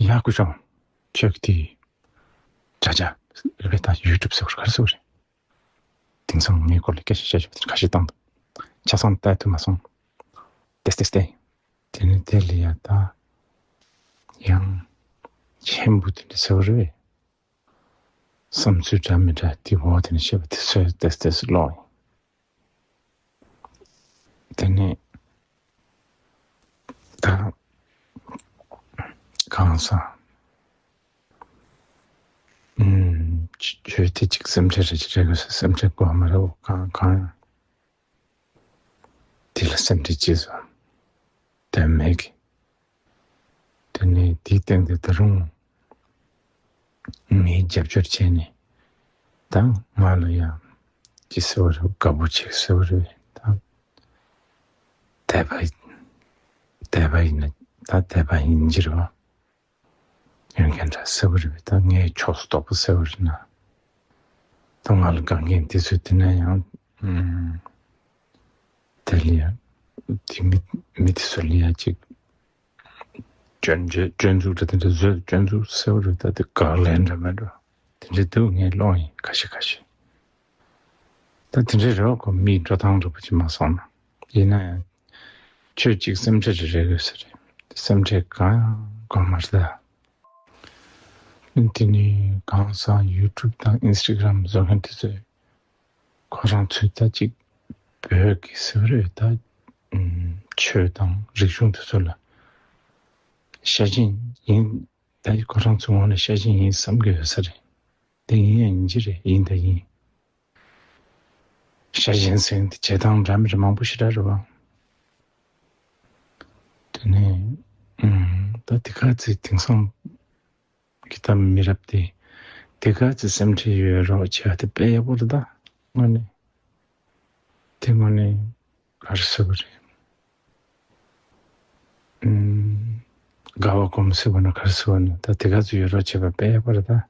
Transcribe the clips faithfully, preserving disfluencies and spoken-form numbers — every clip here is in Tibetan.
ཡ་སྐུ་ཞབས། ཁྱོད་ཀྱི་དེ་དྲ་རྒྱ་རེད་པས། ད་ཡུ་ཊུབ་ཟེར་བ་ག་རེ་ཟེར་བ་རེད། དེང་སང་ངའི་སྐོར་ལ་སྐད་ཆ་བཤད་ཆོག་དེ་ཁ་ཤས་བཏང་འདུག་ཆ་ཚང་ལྟ་ཐུབ་མ་སོང་། ཏེ་ཏེ་ཏེ། དེ་ནི་དེ་ལ་ཡ་ད་ཡང་ཆེན་པོ་དེ་འདྲ་ཟེར་བ་རེད། བསམ་ཚུལ་འདྲ་མི་འདྲ་དེ་འོ་དེ་ནི་བཤད་པ་དེ་ཚོའི་ཏེ་ཏེ་ལོག་ཡིན། དེ་ནས་ད་གང་ཟག་ཨུམ་ཆོས་དེ་གཅིག་སེམས་ཁྲལ་རེ་ཅིག་རེ་དགོས་ས། སེམས་ཁྲལ་དགོས་མ་རེད། འོ་གང་གང་དེ་ལ་སེམས་ཁྲལ་བྱེད་ས་དོན་མེད་གི། དེ་ནས་དེའི་སྟེང་དུ་ད་རུང་ངའི་རྒྱབ་སྐྱོར་བྱས་ནས་ད་ང་ལ་ཡང་ཅི་ཟེར་བ་རེད། དགའ་པོ་བྱེད་ཟེར་བ་རེད། ད་དད་པ་དད་པ་ཡིན་ན་ད་དད་པ་ཡིན་གྱི་རེད་པ། ཡོད་མཁན་འདྲ་ཟེར་བ་རེད་པས། ད་ངའི་ཕྱོགས་སུ་གཏོགས་པ་ཟེར་བ་རེད་ན། ད་ང་ལ་དགའ་མཁན་དེ་ཚོས་དེ་ན་ཡང་ཨུམ། དེ་ལ་ཡང་དེ་མི་མི་དེ་ཚོ་ལ་ཡང་ཅིག་སྐྱོན་བརྗོད་སྐྱོན་འཛུགས་འདྲ་དེ་འདྲ་བཟོས། སྐྱོན་འཛུགས་ཟེར་བ་རེད། ད་དེ་དགག་ལན་འདྲ་མེད་འགྲོ། དེ་འདྲ་འདུག་ངའི་ཀློག་ཡིན་ཁ་ཤས་ཁ་ཤས། ད་དེ་འདྲའི་རེ་བ་ཁོ་མིའི་འགྲོ་སྟངས་འདྲ་པོ་ཅིག་མ་སོང་ན། ཡིན་ན་ཡང་ཁྱོད་ཅིག་སེམས་ཁྲལ་རེ་རེ་དགོས་ས་རེད། སེམས་ཁྲལ་གང་ཡང་དགོས་མ་རེད་ད། དེ་ནི་གང་ཟག་ཡུ་ཊུབ་དང་ཨིན་སི་ཊ་གྷ་རམ་བཟོ་མཁན་དེ་ཚོས་ཁོ་རང་ཚོས་ད་ཅིག་བོད་ཀྱི་ཟེར་བ་རེད་ད། ཆོས་དང་རིག་གཞུང་དེ་ཚོ་ལ་ཤ་ཞེན་ཡིན། ད་ཁོ་རང་ཚོའི་ངོས་ནས་ཤ་ཞེན་ཡིན་བསམ་གྱི་ཡོད་ས་རེད། དེ་ཡིན་ཡང་ཡིན་གྱི་རེད། ཡིན་དང་ཡིན། ཤ་ཞེན་ཟེར་མཁན་དེ་བྱེད་སྟངས་འདྲ་མི་འདྲ་མང་པོ་ཞེ་དྲག་རེད་བ། དེ་ནས་ཨུམ། ད་དེ་ག་ཚོད་དེང་སང་གི་ད་མི་རབས་དེ་དེ་ག་ཚོད་སེམས་ཁྲལ་ཡོད་རོགས་བྱས་པ་དེ་དཔེ་ཡག་པོ་རེད་ད། དངོས་གནས་དེ་དངོས་གནས་ག་རེ་ཟེར་བ་རེད། ཨུམ། དགའ་བ་སྒོམ་ཟེར་བ་ན་ག་རེ་ཟེར་བ་ན་ད་དེ་ག་ཚོད་ཡོད་རོགས་བྱས་པ་དཔེ་ཡག་པོ་རེད་ད།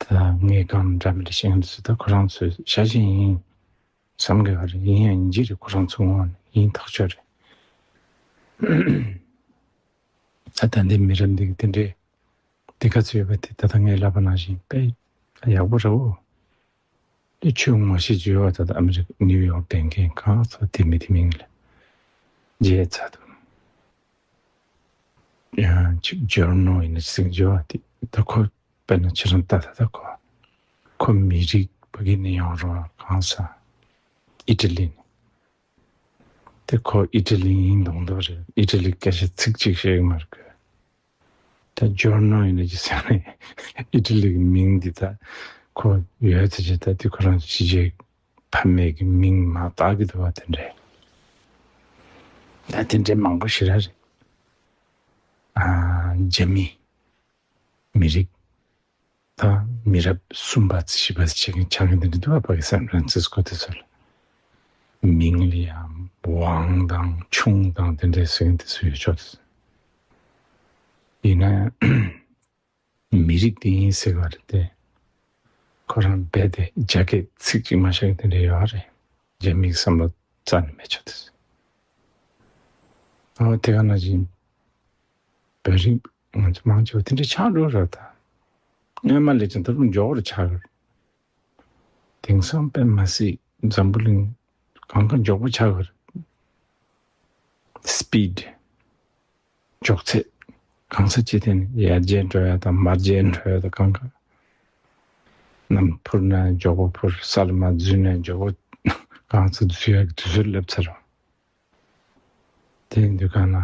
ད་ངས་གང་འདྲ་མི་འདྲ་བཤད་མཁན་དེ་ཚོ་ད་ཁོ་རང་ཚོས་ཤ་ཞེན་ཡིན་བསམ་གི་ཡོད་རེད། ཡིན་ཡང་ཡིན་གྱི་རེད། ཁོ་རང་ཚོའི་ངོས་ནས་ཡིན་ཐག་ཆོད་རེད། ད་ད་ལྟའི་མི་རབས་འདི་གི་དེ་འདྲའི་དེ་ག་ཚོད་ཡོད་པ་དེ་ད་ལྟ་ངས་ལབ་པ་ནང་བཞིན་དཔེ་ཡག་པོ་རེད་འོ། དེ་ཆོས་ངོ་ཤེས་ཀྱི་ཡོད་པ་ད་ལྟ་ཨ་མི་རི་ཀ་ནིའུ་ཡོག་བསྡད་མཁན་གང་ཚོ་དེ་མི་དེ་མིང་ལ་བརྗེད་ཚར་འདུག་ཡང་ཅིག་ཇོར་ནོ་ཡིན་ན་ཅིག་ཟིན་ཇོ་དེ་ད་ཁོ་དཔེར་ན་ཁྱེད་རང་ལྟ་ད་ད་ཁོ་ཁོ་མི་རིགས་ཕ་གི་ནས་ཡོང་རོགས་གང་ས་ཨི་ཊ་ལི་ནས་དེ་ཁོ་ཨི་ཊ་ལི་ཡིན་མདོག་མདོག་རེད། ཨི་ཊ་ལི་སྐད་ཆ་ཚིག་གཅིག་བཤད་གི་མ་རེད་ཁོས། ད་ཇོར་ནོ་ཡིན་ན་ཅིག་ཟེར་ནས་ཨི་ཊ་ལི་གི་མིང་འདི་ད་ཁོ་ཡོད་ཚེ་ཅིག་ད་དེ་ཁོ་རང་ཕྱི་རྒྱལ་ཕ་མེས་ཀྱི་མིང་མ་བཏགས་ཀྱི་འདུག་བ་དེ་འདྲས། ད་དེ་འདྲས་མང་པོ་ཞེ་དྲག་རེད། ཨ། རྒྱ་མི་མི་རིགས་ད་མི་རབས་གསུམ་པ་བཞི་པ་ཆགས་མཁན་ཆགས་མཁན་དེ་འདྲ་འདུག་བ། ཕ་གི་སན་ཧྥ་རན་སིས་ཀོ་དེ་ཚོ་ལ་མིང་ལ་ཡང་ཝང་དང་ཆུང་དང་དེ་འདྲས་ཟེར་མཁན་དེ་ཚོ་ཡོད་ཆོག་དེ་ཚོ་ཡིན་ན། མི་རིགས་དེ་ཡིན་ཟེར་བ་རེད་དེ། ཁོ་རང་རྦད་དེ་རྒྱ་སྐད་ཚིག་གཅིག་མ་ཤེས་དེ་འདྲ་ཡོད་རེད། རྒྱ་མིའི་བསམ་བློ་རྩ་ནས་མེད་ཆོག་དེ། ཨ་དེ་ག་ནང་བཞིན་བོད་རིགས་ང་ཚོ་མང་ཆེ་བ་དེ་འདྲ་ཆགས་འགྲོ་རེད་ད། སྔོན་མ་ལས་ཀྱང་ད་རུང་མགྱོགས་པོ་རུ་ཆགས་ཡོད་རེད། དེང་སང་དཔེ་མ་སྲིད་འཛམ་བུ་གླིང་གང་ག་མགྱོགས་པོ་ཆགས་ཡོད་རེད། སི་པིཌ། མགྱོགས་ཚད། གང་ས་ཅི་ཐད་ནས་ཡར་རྒྱས་འགྲོ་ཡ་དང་མར་རྒྱས་འགྲོ་ཡ་དང་གང་ག་གནམ་འཕུར་ན་མགྱོགས་པོ་འཕུར། ས་ལ་མར་འཛུལ་ན་མགྱོགས་པོ་གང་ས་འཛུལ་ཡ་གི་དུས་ཚོད་སླེབས་ཚར་རོ། དེ་ཡིན་དུས་གང་ན་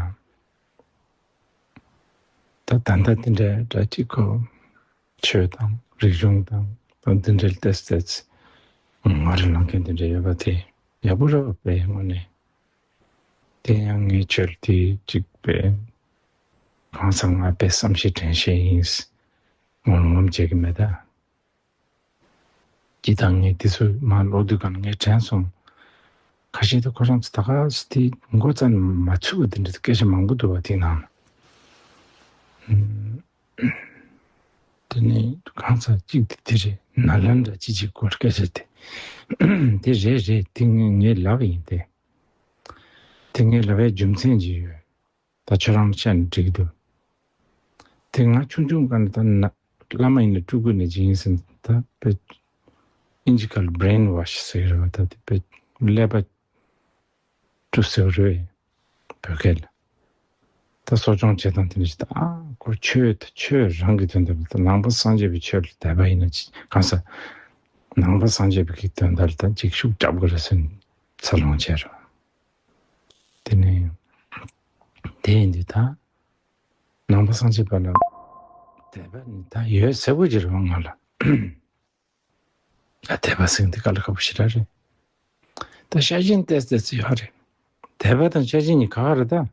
ད་ད་ལྟ་དེ་འདྲའི་འདྲ་གཅིག་གོ། ཆོས་དང་རིག་གཞུང་དང་ད་འདི་འདྲའི་ཏོག་ཙམ་ངོ་རེ་ལངས་མཁན་དེ་འདྲ་ཡོད་པ་དེ་ཡག་པོ་རེད་པས་དངོས་གནས། དེ་ཡང་ངའི་ཆོས་དེ་གཅིག་པས་གང་ཟག་ང་དཔེ་བསམ་ཤེས་དྲན་ཤེས་ཡིན། ངོམ་ངོམ་བྱེད་ཀྱི་མེད་ད། ཅི་དང་ངས་དེ་ཚོ་མ་ཀློག་དུས་གང་ངས་དྲན་སོང་། ཁ་ཤས་དེ་ཁོ་རང་ཚོ་ད་ག་སེ་དེ་མགོ་རྩ་ནས་མ་ཚུད་པ་དེ་འདྲ་སྐད་ཆ་མང་པོ་འདུག་བ་དེའི་ནང་ན། དེ་ནས་གང་ཟག་གཅིག་དེ་དེ་རེད། ནཱ་ལེནྡྲ་ཅི་ཅིག་སྐོར་སྐད་ཆ་དེ། དེ་རེད་རེད། དེ་ངས་ངས་ལབ་ཡིན་ཏེ། དེ་ངས་ལབ་པའི་རྒྱུ་མཚན་ཅིག་ཡོད། ད་ཁྱོད་རང་བཤད་ན་འགྲིག་གི་འདུག་དེ་ང་ཆུང་ཆུང་སྒང་ནས་ད་ན་བླ་མ་ཡིན་ན་སྤྲུལ་སྐུ་ནས་ཅིག་ཡིན་ཟེར། ད་དཔེ་ཨིན་ཇི་སྐད་ལ་brainwash་ཟེར་གྱི་རེད་བ། ད་དེ་དཔེ་ཀླད་པ་བཀྲུ་ཟེར་བ་རེད་བོད་སྐད་ལ། ད་གསོ་སྐྱོང་བྱེད་སྟངས་དེ་འདྲ་ཞིག་ད་ཨ་ཁོ་ཆོས་དེ་ཆོས་རང་གི་དོན་དུ་ད་ནང་པ་སངས་རྒྱས་པའི་ཆོས་ལ་དད་པ་ཡིན་ན་ཅིག་གང་ཟེར། ནང་པ་སངས་རྒྱས་པའི་གི་དོན་དག་ལ་ད་ཅིག་ཤུགས་རྒྱབ་དགོས་རེད་ཟེར་ནས་འཚར་ལོངས་བྱས་རེད། དེ་ནས་དེ་ཡིན་དུས་ད་ནང་པ་སངས་རྒྱས་པ་ལ་དད་པ་ནི་ད་ཡོད་ཟེར་དགོས་ཀྱི་རེད་བ་ང་ལ། ད་དད་པ་ཟེར་འདི་དཀའ་ལས་ཁག་པོ་ཞེ་དྲག་རེད། ད་ཤ་ཞེན་ཏོག་ཙམ་ཡོད་རེད། དད་པ་དང་ཤ་ཞེན་གཉིས་ཁག་ཁག་རེད་ད།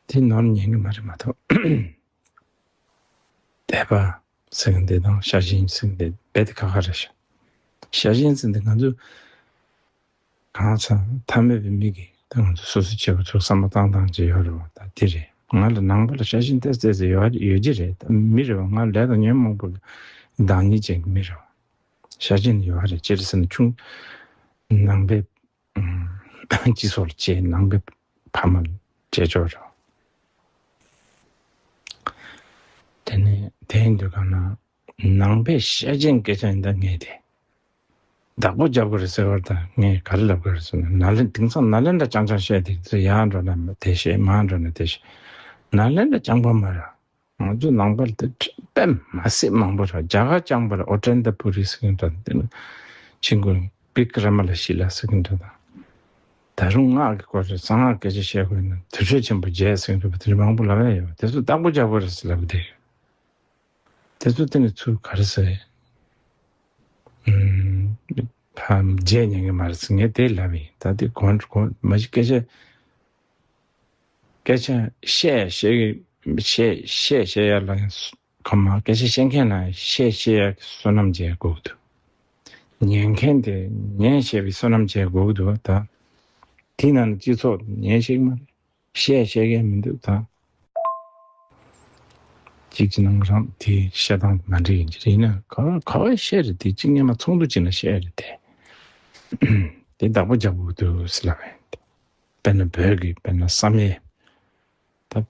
དེ་ནོར་ཉན་གི་མ་རེད་མ་གཏོགས། དད་པ་ཟེར་འདི་དང་ཤ་ཞེན་ཟེར་འདི་རྦད་དེ་ཁག་ཁག་རེད་ཤག་ཤ་ཞེན་ཟེར་འདི་ང་ཚོ་གང་ཚང་ཐ་མལ་པའི་མི་གིས་ད་ང་ཚོ་སོ་སོ་བྱེད་པ་ཚོ་བསམ་བློ་བཏང་སྟངས་ཅིག་ཡོད་རེད་བ། ད་དེ་རེད། ང་ལ་ནང་པ་ལ་ཤ་ཞེན་ཏོག་ཙམ་ཡོད་ཡོད་ཀྱི་རེད། ད་མི་རེད་བ། ང་ལས་དང་ཉོན་མོངས་པ་གི་བདག་ཉིད་ཅན་གྱི་མི་རེད་བ། ཤ་ཞེན་ཡོད་རེད། ཅི་རེད་ཟེར་ན་ཆུང་ནང་པའི་སྤྱི་ཚོགས་ལ་སྐྱེས། ནང་པའི་ཕ་མ་ལ་སྐྱེས་ཆོག་རེད། དེ་ནས་དེ་ཡིན་དུས་གང་ན་ནང་པའི་ཤ་ཞེན་སྐད་ཆ་ཡིན་ད་ངས་དེ་བདག་པོ་རྒྱབ་དགོས་རེད་ཟེར་བར་ད་ངས་ག་རེ་ལབ་དགོས་རེད་ཟེར་ན། ནཱ་ལེན་དེང་སང་ནཱ་ལེནྡྲ་རྐྱང་རྐྱང་བཤད་དེ་ཚོ་ཡར་འགྲོ་ན་དེ་བཤད། མར་འགྲོ་ན་དེ་བཤད། ནཱ་ལེནྡྲ་རྐྱང་པ་མ་རེད། ང་ཚོ་ནང་པ་དེ་དཔེ་མ་སྲིད་མང་པོ་རེད། རྒྱ་གར་རྐྱང་པ་ལ་ཨོ་ཏནྟ་པུ་རི་ཟེར་གྱི་འདྲ་དེ་ནི་ཆིང་གུ་བི་ཀྲ་མ་ལ་ཤི་ལ་ཟེར་གྱི་འདྲ་དང་། ད་རུང་སྔགས་ཀྱི་སྐོར་རེད། གསང་སྔགས་སྐད་ཆ་བཤད་དགོས་ན་དུར་ཁྲོད་ཆེན་པོ་བརྒྱད་ཟེར་གྱི་འདྲ་དེ་འདྲ་མང་པོ་ལབ་ཡ་ཡོད། དེ་ཚོ་བདག་པོ་རྒྱག་དགོས་རེད་ཟེར་ལབ་བསྡད་ཡོད། དེ་ཚོ་དེ་ནི་ཚུར་ག་རེ་ཟེར། ཨུམ། ཕ་རྗེས་ཉན་གྱི་མ་རེད་ཟེར་ངས་དེ་ལབ་ཡིན། ད་དེ་གོང་གོང་མ་གཞི་སྐད་ཆ་སྐད་ཆ་བཤད་བཤད་བཤད་བཤད་ཡ་ལ་ཁ་མ་སྐད་ཆ་བཤད་མཁན་ལ་བཤད་བཤད་ཡ་གི་བསོད་ནམས་བྱེད་དགོས་ཀྱི་འདུག་ཉན་མཁན་དེ་ཉན་བཤད་པའི་བསོད་ནམས་བྱེད་དགོས་ཀྱི་འདུག་ད་དེ་ན་ནི་སྤྱི་ཚོགས་ཉན་ཤེས་ཀྱི་མ་རེད། བཤད་བཤད་མཁན་མི་འདུག་ད། གཅིག་གི་ནང་རང་དེ་བཤད་སྟངས་མ་འདྲ་ཡིན་གྱི་རེད། ཡིན་ན་ག་ག་བ་བཤད་རེད་དེ། གཅིག་སྔོན་མ་ཚོགས་འདུ་གཅིག་ན་བཤད་རེད་དེ། དེ་བདག་པོ་རྒྱག་དགོས་འདུག་ཟེར་ལབ་ཡིན། དཔེར་ན་བོད་ཀྱི་དཔེར་ན་བསམ་ཡས་ད་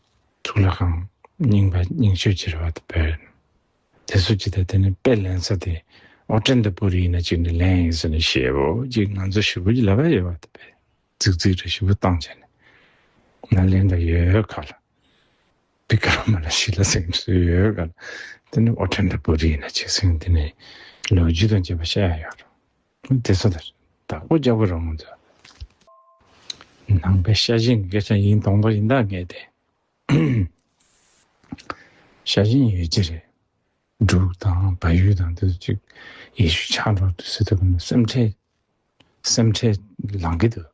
གཙུག་ལག་ཁང་རྙིང་པ་རྙིང་ཤོས་ཅིག་རེད་བ། ད་བོད་དེ་ཚོ་ཅིག་ད་དེ་ནི་དཔེ་ལེན་ས་དེ་ཨོ་ཏནྟ་པུ་རི་ཡིན་ན་ཅིག་ནི་ལེན་ཡིན་ཟེར་ནས་ཞེ་པོ་ཅིག་ང་ཚོ་ཞེ་པོ་ཅིག་ལབ་ཡ་ཡོད་བ། ད་བོད་རྫིག་རྫིག་རེ་ཞེ་པོ་བཏང་བྱས་ནས་ནཱ་ལེནྡྲ་ཡོད་ག་ལ། བི་ཀྲ་མ་ལ་ཤི་ལ་ཟེར་མཁན་ཡོད་ག་ལ། དེ་ནི་ཨོ་ཏནྟ་པུ་རི་ཡིན་ན་ཅིག་ཟེར་མཁན་དེ་ནི་ལོ་རྒྱུས་དང་བཅས་པ་བཤད་ཡ་ཡོད་རེད། དེ་ཚོ་ལ་བདག་པོ་རྒྱག་དགོས་རེད་ང་ཚོ། ནང་པའི་ཤ་ཞེན་གྱི་སྐད་ཆ་ཡིན་མདོག་མདོག་ཡིན་ད་ངས་དེ། ཤ་ཞེན་ཡོད་ཀྱི་རེད། འབྲུག་དང་བལ་ཡུལ་དང་དེ་ཚོ་ཅིག་ཡེ་ཤུ་ཆགས་འགྲོ་དུས་ཟེར་དུས་སེམས་ཁྲལ་སེམས་ཁྲལ་ལངས་ཀྱི་འདུག་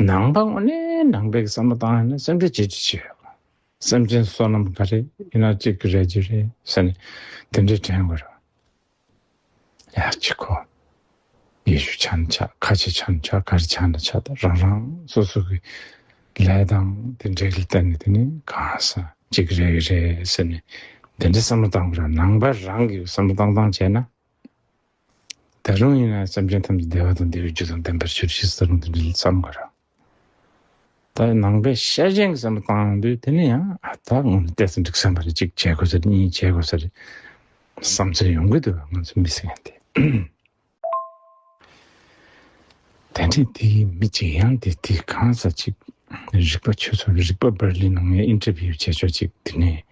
ནང་པ་དངོས་གནས་ནང་པའི་བསམ་བློ་བཏང་ཡ་ན་སེམས་ཁྲལ་བྱེད་རྒྱུ་ཅི་ཡོད། སེམས་ཅན་བསོད་ནམས་ག་རེ་ཡིན་ན་གཅིག་གི་རེད་རྒྱུ་རེད་ཟེར་ནས་དེ་འདྲའི་དྲན་དགོས་རེད། ཡ་གཅིག་གོ། ཡེ་ཤུ་ཆགས་ན་ཆགས། ཁ་ཆེ་ཆགས་ན་ཆགས། ག་རེ་ཆགས་ན་ཆགས། ད་རང་རང་སོ་སོ་གི་ལས་དང་དེ་འབྲེལ་ལ་བརྟེན་ནས་དེ་ནི་གང་ས་གཅིག་རེད་རེད་ཟེར་ནས་དེ་འདྲའི་བསམ་བློ་བཏང་དགོས་རེད། ནང་པ་རང་གི་བསམ་བློ་བཏང་སྟངས་བྱས་ན། ད་རུང་ཡིན་ན་སེམས་ཅན་ཐམས་ཅད་བདེ་བ་དང་བདེ་བའི་རྒྱུ་དང་ལྡན་པར་གྱུར་ཅིག་ཟེར་རུང་དེ་འདྲ་བསམ་དགོས་རེད། ད་ནང་པའི་ཤ་ཞེན་གྱི་བསམ་བློ་བཏང་ཡོང་དུས་དེ་ནི་ཡང་ཨ་ད་དངོས་གནས་ཏོག་ཙམ་འགྲིག་ས་མ་རེད། གཅིག་བྱེད་དགོས་ས་རེད། གཉིས་བྱེད་དགོས་ས་རེད་བསམ་ཚུལ་ཡོང་གི་འདུག་ང་ཚོ་མི་སེར་ཡང་དེ། དེ་འདྲའི་དེའི་མི་གཅིག་ཡང་དེ་དེ་གང་ས་གཅིག་རིག་པ་ཆོས་ཚོགས་རིག་པ་སྦར་ལིན་ནང་ངས་ཨིན་ཊར་བིའུ་བྱས་ཆོག་ཅིག་དེ་ནས་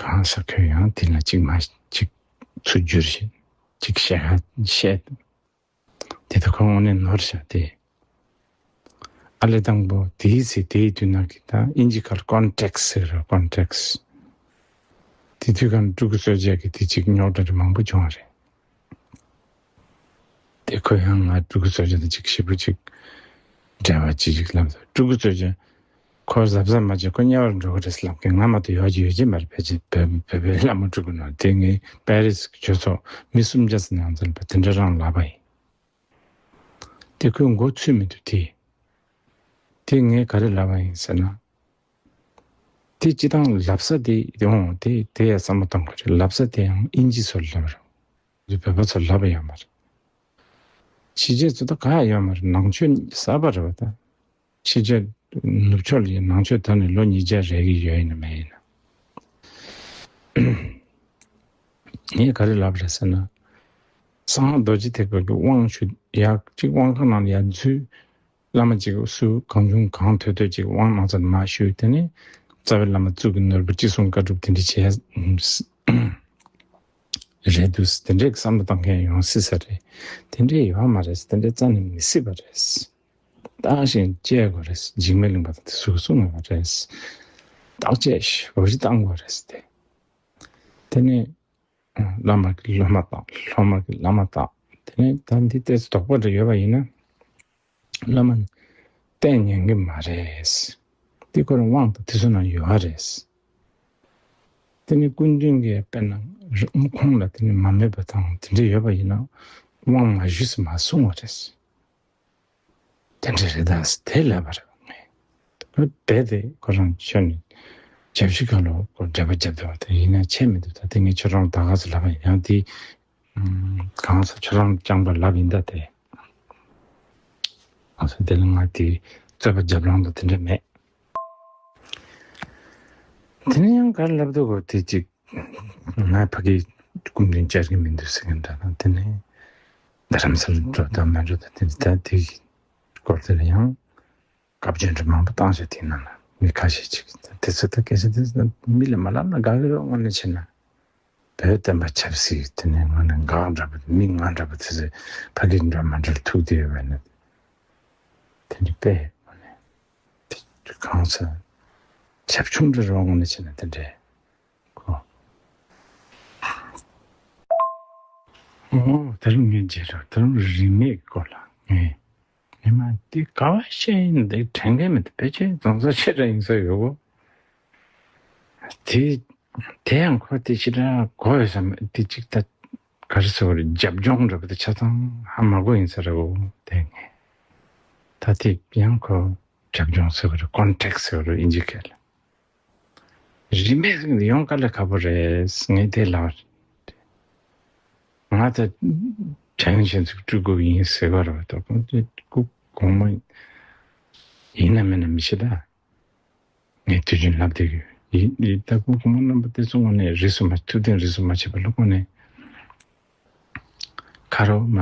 གང་ས་ཁོས་ཡང་དེ་ལ་གཅིག་མ་གཅིག་ཚུར་བསྒྱུར་བཞིན་གཅིག་བཤད་ཁ་བཤད། དེ་ད་ཁོ་དངོས་གནས་ནོར་བཞག་སྟེ། ཨ་ལས་དང་པོ་དེའི་ཚེ་དེའི་དུས་ནང་གི་ད་ཨིན་ཇི་སྐད་ཀོན་ཊེག་སི་ཟེར་ར། ཀོན་ཊེག་སི་དེ་དུས་གང་ཕྲུ་གུ་གསོ་བྱེད་ཀྱི་དེ་གཅིག་རྙོག་དྲ་རེ་མང་པོ་བྱུང་བ་རེད། དེ་ཁོ་ཡང་ང་ཕྲུ་གུ་གསོ་བྱེད་དང་གཅིག་ཞིབ་པོ་གཅིག་འབྲེལ་བ་གཅིག་གཅིག་ལབ་ད་ཕྲུ་གུ་གསོ་བྱེད་ཁོ་གཟབ་གཟབ་མ་བྱས་ཁོ་དམྱལ་བར་འགྲོ་གི་རེད་ལབ་མཁན་ང་མ་གཏོགས་ཡོད་ཀྱི་ཡོད་ཀྱི་མ་རེད། ཕལ་ཆེར་བོད་བོད་པའི་བླ་མ་ཕྲུ་གུ་ནང་དེ་ངའི་པེ་རི་སི་གི་ཆོས་ཚོགས་མི་སུམ་བརྒྱ་ཙམ་ནང་ཚུད་པ་དེ་འདྲ་རང་ལབ་པ་ཡིན། དེ་ཁོས་མགོ་ཚོས་མི་འདུག་དེ། དེ་ངས་ག་རེ་ལབ་པ་ཡིན་ཟེར་ན། དེ་སྤྱི་བཏང་ལབ་ས་དེ་ཡོང་དེ་དེ་ཡ་བསམ་བློ་གཏོང་དགོས་རེད། ལབ་ས་དེ་ཡང་ཨིན་ཇི་སོགས་ལབ་རེད། བོད་པ་ཚོ་ལབ་ཡོད་མ་རེད། ཕྱི་རྒྱལ་ཚོ་ད་ག་ཡ་ཡོད་མ་རེད། ནང་ཆོས་གསར་པ་རེད་བ་ད། ཕྱི་རྒྱལ་ ནུབ་ཕྱོགས་ལ་ནང་ཆོས་དར་ནས་ལོ་ཉིས་བརྒྱ་རེད་ཀྱི་ཡོད་ཡིན་ན་མེད་ཡིན་ན། ངས་ག་རེ་ལབ་རེད་ཟེར་ན། གསང་སྔགས་རྡོ་རྗེ་ཐེག་པ་གི་དབང་ཞུ་ཡག་ཅིག་དབང་ཁང་ནང་ལ་ཡར་འཛུལ། བླ་མ་ཅིག་སུ་གང་བྱུང་གང་ཐོས་ཐོས་ཅིག་དབང་མ་ཚར་མ་ཞུས། དེ་ནས་རྩ་བའི་བླ་མ་གཙུག་གི་ནོར་བུ་ཅི་གསུང་བཀའ་སྒྲུབ་དེ་འདྲ་བྱས་རེད་འདུག་དེ་འདྲའི་བསམ་བློ་བཏང་མཁན་ཡོང་སྲིད་ས་རེད། དེ་འདྲའི་ཡོད་མ་རེད། དེ་འདྲའི་རྩ་ནས་མི་སྲིད་པ་རེད། བརྟག་ཞིང་དཔྱད་དགོས་རེད། འཇིགས་མེད་གླིང་པ་དང་དེ་ཚོས་གསུངས་ཡོད་པ་རེད། བརྟག་དཔྱད་ཞིབ་པོ་ཞིག་བཏང་དགོས་རེད་དེ། དེ་ནས་བླ་མ་གི་སློབ་མ་དང་། སློབ་མ་གི་བླ་མ་དང་། དེ་ནས་ད་འདི་ལྟས་དོགས་པ་འདྲ་ཡོད་པ་ཡིན་ན། བླ་མ་ནི་བསྟེན་ཉན་གི་མ་རེད། འདི་ཁོ་རང་དབང་དང་དེ་ཚོ་ནང་ཡོད་རེད། དེ་ནི་སྐུ་མདུན་གྱིས་དཔེར་ན་ཁོང་ལ་དེ་ནི་མ་སྨད་པ་དང་དེ་འདྲ་ཡོད་པ་ཡིན་ན་དབང་མ་ཞུས་ཟེར་མ་གསུང་བ་རེད། དེ་འདྲ་རེད་ད་ཟེར་དེ་ལབ་པ་རེད། ངས་རྦད་དེ་ཁོ་རང་ཆོས་ནི་བརྒྱ་བཞི་ག་ལོ་ཁོ་འགྲེལ་པ་བརྒྱབ་བསྡད་པ་དེ་ཡིན་ན་ཆད་མི་འདུག་ད་དེ་ངས་ཁྱོད་རང་ད་ག་ཚོད་ལབ་པ་ཡིན་ཡང་དེ་གང་ཟེར་ཁྱོད་རང་རྐྱང་པ་ལབ་ཡིན་ད་དེ། ཨ་ས་དེ་ལ་ང་དེ་རྩོད་པ་རྒྱབ་ལང་དང་དེ་འདྲ་མེད། དེ་ནས་ཡང་ག་རེ་ལབ་འདུག་གོ་དེ་གཅིག་ང་ཕ་གིའི་སྐུ་མདུན་བཅར་གྱི་མི་འདུག་ཟེར་མཁན་འདྲ་དང་། དེ་ནས་རྡ་རམ་ས་ལ་འགྲོ་དང་མ་འགྲོ་དང་། དེ་ནས་ད་དེ་སྐོར་དེ་ལ་ཡང་བཀའ་བརྒྱུད་འདྲ་མང་པོ་བཏང་བྱས་དེ་ནང་ལ་མི་ཁ་ཤས་ཅིག་དེ་ཚོ་ད་སྐད་ཆ་དེ་མི་ལ་མ་ལབ་ན་དགའ་གི་རེད། དངོས་གནས་བྱས་ན། བོད་བསྟན་པ་ཆབ་སྲིད་དེ་ནས་ང་ནི་འགག་འདྲ་པོ་མི་ང་འདྲ་པོ་དེ་ཚོས་ཕ་གི་འདྲ་མ་འདྲ་ལ་ཐུག་བསྡད་ཡོད་པ་ནི་དེ་འདྲ་དཔེ་དངོས་གནས་དེ་གང་ཟེར་ཁྱབ་ཆུང་འདྲ་རོགས་དངོས་གནས་བྱས་ན་དེ་འདྲས་གོ། ཨོ་དེ་རིང་ངས་མཇལ་རོགས་དེ་རིང་རིས་མེད་ཀྱི་སྐོར་ལ་ངས་ཉི་མ་འདི་ག་བ་བཤད་ཡིན་འདི་དྲན་མཁན་མི་འདུག་ཕལ་ཆེར་རྫོང་སར་ཆེ་དྲགས་ཡིན་ས་ཡོད་གོ། དེ་དེ་ཡང་ཁོ་དེ་ཕྱི་དྲགས་གོ་ཡོད་ས་མེད་དེ་གཅིག་ད་ག་རེ་ཟེར་བ་རེད། རྒྱབ་ལྗོངས་འདྲ་པོ་དེ་ཆ་ཚང་ཧ་མ་གོ་ཡིན་ས་རེད་གོ། དེ་ངས་ད་དེ་ཡང་ཁོ་རྒྱབ་ལྗོངས་ཟེར་བ་རེད། ཀོན་ཊེག་སི་ཟེར་བ་རེད་དབྱིན་ཇི་སྐད་ལ། རིས་མེད་ཟེར་ནས་ཡོང་དཀའ་ལས་ཁག་པོ་རེད། ངས་དེ་ལབ་པ་རེད། ང་ད་དྲན་ཞིང་ཚིག་སྤྲུལ་སྐུ་ཡིན་ཟེར་བ་རེད་པ། ད་ཁོང་ཚོས་སྐུ་གོང་མ་ཡིན་ན་མིན་ན་མི་ཤེས་ད། ངས་དུས་རྒྱུན་ལབ་བསྡད་ཀྱི་ཡོད། ཡིན་ཡིན་ད་སྐུ་གོང་མ་རྣམ་པ་དེ་ཚོ་དངོས་གནས་རིས་སུ་མ་ཐུབ་བསྟན་རིས་སུ་མ་ཆད་པ་ལ་དངོས་གནས་ཁ་རོག་མ།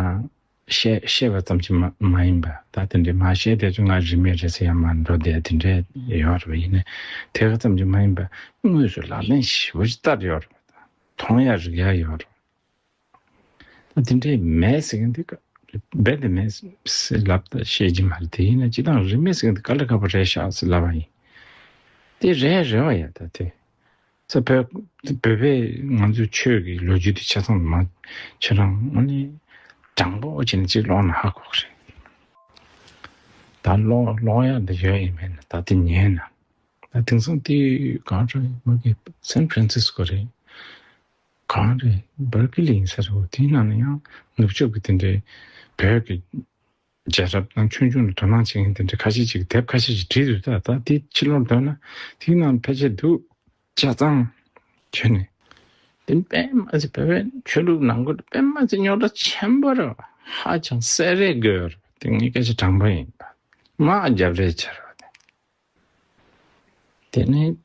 བཤད་བཤད་པ་ཙམ་གྱིས་མ་མ་ཡིན་པ། ད་དེ་འདྲའི་མ་བཤད་དེ་ཚོ་ང་རིས་མེད་རེད་ཟེར་ཡང་མ་འགྲོ་བསྡད་དེ་འདྲས་ཡོད་རེད་པ། ཡིན་ནའི་དེ་ག་ཙམ་གྱིས་མ་ཡིན་པ་དངོས་སུ་ལག་ལེན་ཞིབ་པོ་ཞིག་བསྟར་ཡོད་རེད་པ། ད་མཐོང་ཡ་རིག་ཡ་ཡོད་རེད། ད་དེ་འདྲས་མེད་ཟེར་མཁན་དེ་ཀ་རྦད་དེ་མེད་ཟེར་ལབ་ད་བཤད་ཀྱི་མ་རེད། དེ་ཡིན་ན་སྤྱིར་བཏང་རིས་མེད་ཟེར་མཁན་དེ་དཀའ་ལས་ཁག་པོ་རེད་ཤག་ཟེར་ལབ་པ་ཡིན། དེ་རེད་རེད་པ་ཡ། ད་དེ། ས་བོད་བོད་པས་ང་ཚོའི་ཆོས་ཀྱི་ལོ་རྒྱུས་དེ་ཆ་ཚང་མ་ཁྱེད་རང་ཨ་ནི་དྲང་པོ་བྱས་ནས་གཅིག་ཀློག་ན་ཧ་གོ་གི་རེད། ད་ཀློག་ཀློག་ཡག་འདི་ཡོད་ཡིན་མིན་ད་དེ་ཉན་ན། ད་དེང་སང་དེ་གང་རེད་མ་གི་སན་ཕྲན་སིས་ཀོ་རེད། གང་རེད་བར་ཀི་ལི་ཡིན་ས་རེད། དེའི་ནང་ན་ཡང་ནུབ་ཕྱོགས་ཀྱི་དེ་འདྲའི་བོད་ཀྱི་རྒྱལ་རབས་དང་ཆོས་འབྱུང་ལ་དོ་སྣང་བྱེད་མཁན་དེ་འདྲ་ཁ་ཤས་ཅིག་དེབ་ཁ་ཤས་ཅིག་བྲིས་འདུག་ད་ད་དེ་ཕྱི་ལོགས་འདོན་ན་དེའི་ནང་ཕལ་ཆེར་འདུག་ཆ་ཚང་བྱས་ནས། དེ་དཔེ་མ་སྲིད་བོད་པའི་ཆོས་ལུགས་ནང་ཁུལ་དུ་དཔེ་མ་སྲིད་རྙོག་དྲ་ཆེན་པོ་རེད། ཧ་ཅང་གསལ་རས་དགོས་རེད། དེ་ངའི་སྐད་ཆ་དྲང་པོ་ཡིན་པ། མ་རྒྱབ་རེས་བྱེད་རོགས་དེ། དེ་ནས་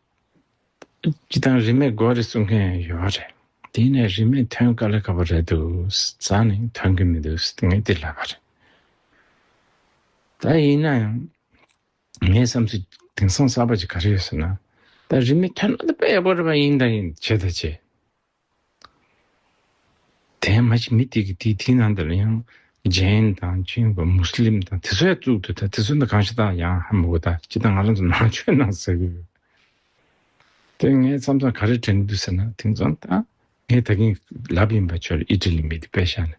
སྤྱིར་བཏང་རིས་མེད་དགོས་རེད་གསུང་མཁན་ཡོད་རེད། དེ་ནས་རིས་མེད་ཐོན་དཀའ་ལས་ཁག་པོ་རེད་འདུག་རྩ་ནས་ཐོན་གི་མི་འདུག་ངས་དེ་ལབ་པ་རེད། ད་ཡིན་ན་ཡང་ངའི་བསམ་ཚུལ་དེང་སང་གསར་པ་ཅིག་ག་རེ་ཡོད་ཟེར་ན། ད་རིས་མེད་ཐོན་ན་ད་དཔེ་ཡག་པོ་རེད་པ། ཡིན་ད་ཡིན་བྱས་ད་བྱས། དེ་མ་གཞི་མི་དེ་གི་དེ་དེའི་ནང་དུ་ལ་ཡང་ཇེན་དང་ཅིན་པ་མུ་སི་ལིམ་དང་དེ་ཚོ་ཡང་བཙུགས་འདུག་ད་དེ་ཚོ་འདི་གང་ཞིག་དང་ཡང་ཧ་མི་གོ། ད་ཅི་ད་ང་རང་ཚོ་ནང་ཆོས་ནང་ཟེར་གི་ཡོད། དེ་ངས་མཚམས་མཚམས་ག་རེ་དྲན་འདུག་ཟེར་ན། དེང་སང་ད་ངས་ད་གིན་ལབ་ཡིན་པ། ཁྱོད་ཨི་ཊ་ལི་མི་དེ་དཔེ་བཞག་ན།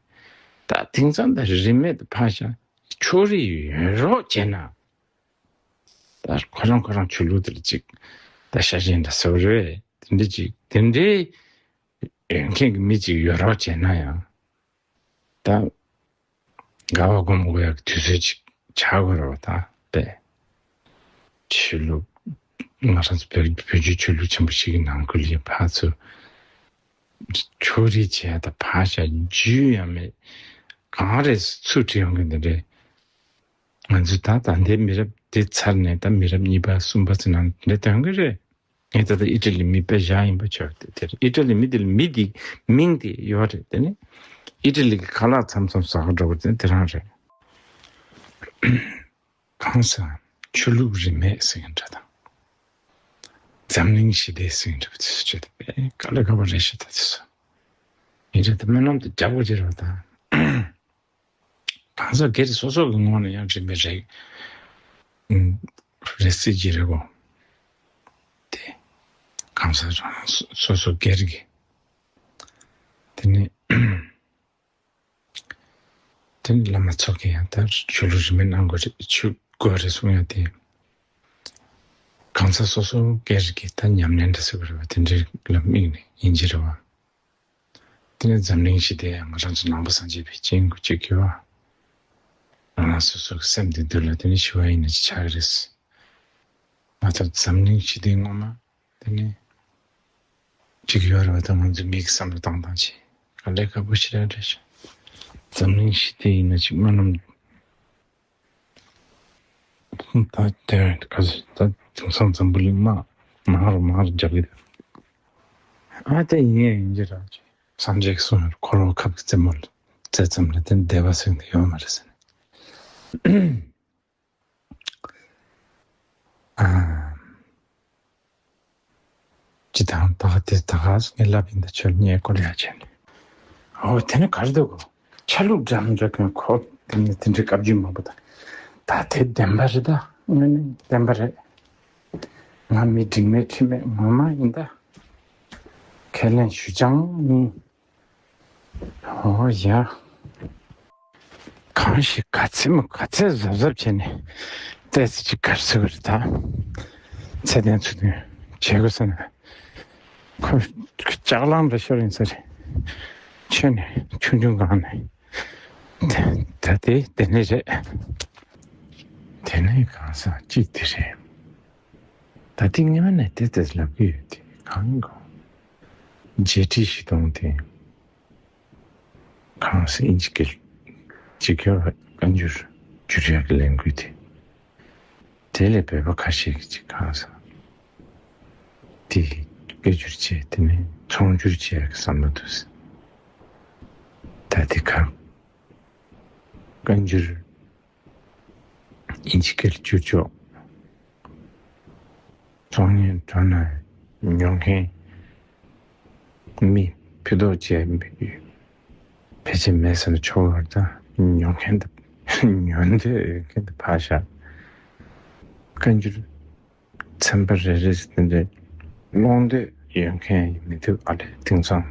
ད་དེང་སང་ད་རིས་མེད་དུ་ཕར་བཞག་ཕྱོགས་རིས་ཡོད་རོགས་བྱས་ན། ད་ཁོ་རང་ཁོ་རང་ཆོས་ལུགས་དེར་ཅིག་ད་ཤ་ཞེན་འདྲ་ཟེར་བ་རེད། དེ་འདྲ་ཅིག་དེ་འདྲའི་ཡོད་མཁན་གྱི་མི་ཅིག་ཡོད་རོགས་བྱས་ན་ཡང་། ད་དགའ་བ་སྒོམ་དགོས་ཡག་གི་དུས་ཚོད་ཅིག་ཆགས་དགོས་རེད་པ། ད་དཔེ་ཆོས་ལུགས་ང་རང་ཚོ་བོད་བོད་བརྒྱུད་ཆོས་ལུགས་ཆེན་པོ་ཞིག་གི་ནང་ཁུལ་ལ་ཕར་ཚུར་ཕྱོགས་རིས་བྱས་ད་ཕར་བཞག་རྒྱུས་ཡང་མེད། གང་རེད་ཚུར་ཁྲིད་ཡོང་གི་འདི་འདྲའི། ང་ཚོས་ད་ད་ལྟའི་མི་རབས་ དེ་ཚར་ནས་ད་མི་རབས་གཉིས་པ་གསུམ་པ་ཟེར་ན་འདྲ་དོན་གི་རེད། ངས་ད་ལྟ་ཨི་ཊ་ལི་མི་དཔེ་བཞག་ཡིན་པ་ཆོག་དེ་དེར་ཨི་ཊ་ལི་མི་དེ་ལ་མི་དེ་མིང་དེ་ཡོད་རེད། དེ་ནི་ཨི་ཊ་ལི་གི་ཁ་ལག་མཚམས་མཚམས་ཟ་ག་འགྲོ་གི་རེད། དེ་རང་རེད། གང་ཟག་ཆོས་ལུགས་རིས་མེད་ཟེར་མཁན་འདྲ་དང་། འཛམ་གླིང་ཞི་བདེ་ཟེར་མཁན་འདྲ་པོ་དེ་ཚོ་བྱས་ཏེ་དཔེ་དཀའ་ལས་ཁག་པོ་རེད་ཤག་ད་དེ་ཚོ་ཡིན་རེད། དེ་སྨོན་ལམ་དེ་རྒྱག་དགོས་ཀྱི་རེད་པ་དང་། གང་ཟག་སྒེར་སོ་སོ་གི་ངོས་ནས་ཡང་རིན་མེད་རེད། ཨུམ། རེད་སྲིད་ཀྱི་རེད་གོ། དེ་གང་ཟག་རང་སོ་སོ་སོ་སྒེར་གྱི། དེ་ནི་དེ་ནི་བླ་མ་ཚོ་གི་ཡང་ད་ཆོས་ལུགས་རིས་མེད་གནང་དགོས་རེད། ཆོས་དགོས་རེད་གསུང་ཡ་དེ། གང་ཟག་སོ་སོ་སྒེར་གྱི་ད་ཉམས་ལེན་འདྲ་ཟེར་བ་རེད་པ། དེ་འདྲའི་ལ་དམིགས་ནས་ཡིན་གྱི་རེད་པ། དེ་ནས་འཛམ་གླིང་ཞི་བདེ་ཡང་ང་རང་ཚོ་ནང་པ་སངས་རྒྱས་པའི་སྤྱི་འགོ་གཅིག་གི་བ། ང་རང་སོ་སོ་གི་སེམས་དེ་འདུལ་ལ་དེ་ནས་ཞི་བ་ཡིན་ན་ཅི་ཆགས་རེད། ང་ཚོ་འཛམ་གླིང་ཞི་བདེ་ངོ་མ་དེ་ནས་གཅིག་ཡོད་རེད་པ། ད་ང་ཚོ་མིག་བསམ་བློ་བཏང་བཏང་བྱས་དཀའ་ལས་ཁག་པོ་ཞིག་རེད་རེད་ཤག་འཛམ་གླིང་ཞི་བདེ་ཡིན་ན་ཅིག་སྨོན་ལམ། ད་དེ་ག་ཚོད་ད་དེང་སང་འཛམ་བུ་གླིང་དམག་མང་རུ་མང་རུ་རྒྱག་གི་འདུག་ཨ་དེ་ཡིན་ཡིན་གྱི་རེད། སངས་རྒྱས་ཀྱིས་གསུངས་ཡོད། འཁོར་བ་ཁབ་ཀྱི་རྩེ་མོ་ལ་རྩེ་ཙམ་ལ་དེ་བདེ་བ་ཟེར་མཁན་ཡོད་མ་རེད་ཟེར་ནས། ཨ། ཅི་དང་ད་ག་དེ་ད་ག་ངས་ལབ་ཡིན། ད་ཆོས་ཉེས་སྐོར་ཡ་བྱས་ནས། ཨོ་དེ་ནི་ག་རེ་འདུག་གོ། ཆ་ལུགས་འདྲ་མི་འདྲ་མཁན་ཁོ་དེ་ནི་དེ་འདྲའི་བཀའ་བརྒྱུད་མང་པོ་དང་། ད་དེ་བདེན་པ་རེད། ད་དངོས་གནས་བདེན་པ་རེད། ང་མི་འཇིགས་མེད་ཁྲིམས་མེད་ངོ་མ་ཡིན་ད། ཁས་ལེན་ཞུ་ཅང་མིན། ཨོ་ཡ། གང་ཞིག་ག་ཚད་མོ་ག་ཚད་གཟབ་གཟབ་བྱས་ནས་ཏོག་ཙམ་ཅིག་ག་རེ་ཟེར་དགོས་རེད་ད། ཚད་ལྡན་ཚུལ་ལྡན་བྱེད་དགོས་ཟེར་ན། ཁོ་ལྕགས་ལང་འདྲ་ཤོར་ཡིན་ས་རེད། ཁྱོད་ནི་ཆུང་ཆུང་སྒང་ནས། ད་དེ་དེ་ནས་རེད། དེ་ནས་གང་ཟག་གཅིག་དེ་རེད། ད་ལྟའི་སྔོན་ནས་དེ་ལྟར་ལབ་ཀྱི་ཡོད་དེ་གང་ཡིན་གོ། རྒྱལ་སྤྱིའི་སྤྱི་སྟངས་དེ་གང་ཟག་ཨིན་ཇི་སྐད་སྤྱི་ཁྱབ་བཀའ་འགྱུར་བསྒྱུར་ཡག་གི་ལས་འགུལ་དེ་དེ་ལས་བོད་པ་ཁ་ཤས་ཀྱིས་ཅིག་གང་ཟག་དེ་སྐད་སྒྱུར་བྱས། དེ་ནས་ཚོང་སྒྱུར་བྱེད་ཡག་གི་བསམ་བློ་འདུག་ཟེར། ད་དེ་ག་བཀའ་འགྱུར་ཨིན་ཇི་སྐད་བསྒྱུར་ཆོག་ཚོང་གཉེར་ཁྲོད་ན་ཉོ་མཁན་མི་ཕུད་རྡོག་བཅས་ཕལ་ཆེར་མེད་ཟེར་ན་ཆོག་གི་རེད། ད་ཉོ་མཁན་དང་ཉོ་འདོད་ཡོད་མཁན་དང་ཕར་བཞག་བཀའ་འགྱུར་ཚན་པ་རེ་རེ་དེ་འདྲའི་ཀློག་འདོད་ཡོད་མཁན་ཡིན་མི་ཐུབ་ཨ་ལས། དེང་སང་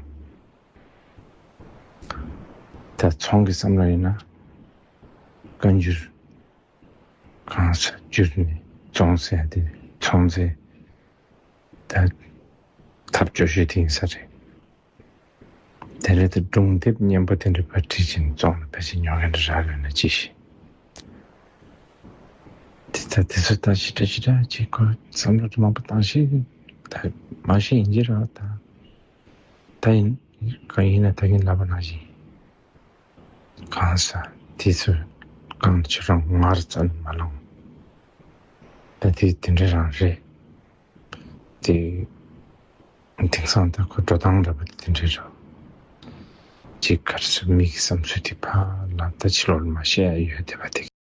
ད་ཚོང་གི་བསམ་བློ་ཡིན་ན་བཀའ་འགྱུར་གང་ཟག་བསྒྱུར་ནས་བཙོང་ཟེར་ཡ་དེ་ཚོང་རྫས་ད་ཐབས་སྐྱོ་ཤོས་དེ་ཡིན་ས་རེད། དེ་ལས་དེ་སྒྲུང་དེབ་སྙན་པོ་དེ་འདྲ་ཕར་བྲིས་ཕྱིན་བཙོང་ལ་ཕལ་ཆེར་ཉོ་མཁན་འདྲ་རག་ཡོད་ན་ཅི་ཞིག་དེ་ད་དེ་ཚོ་ད་ཞེ་དྲག་ཞེ་དྲག་ཅིག་ཁོ་བསམ་བློ་མང་པོ་བཏང་ཤེས་ད་མ་ཤེས་ཡིན་གྱི་རེད་ད། ད་ཡིན་གང་ཡིན་ན་ད་གིན་ལབ་པ་ནང་བཞིན། གང་ཟག་དེ་ཚོས་གང་ཁྱོད་རང་ངར་རྩ་ནས་མ་ལངས། ད་དེ་དེ་འདྲ་རང་རེད། དེ་དེང་སང་ད་ཁོ་འགྲོ་སྟངས་འདྲ་པོ་དེ་འདྲ་རེད། ཅིག་ག་རེ་ཟེར། མི་གི་བསམ་ཚུལ་དེ་ཕར་ལ་ད་ཕྱི་ལོགས་ལ་མ་བཤད་ཡ་ཡོད་བསྡད་པ་དེ།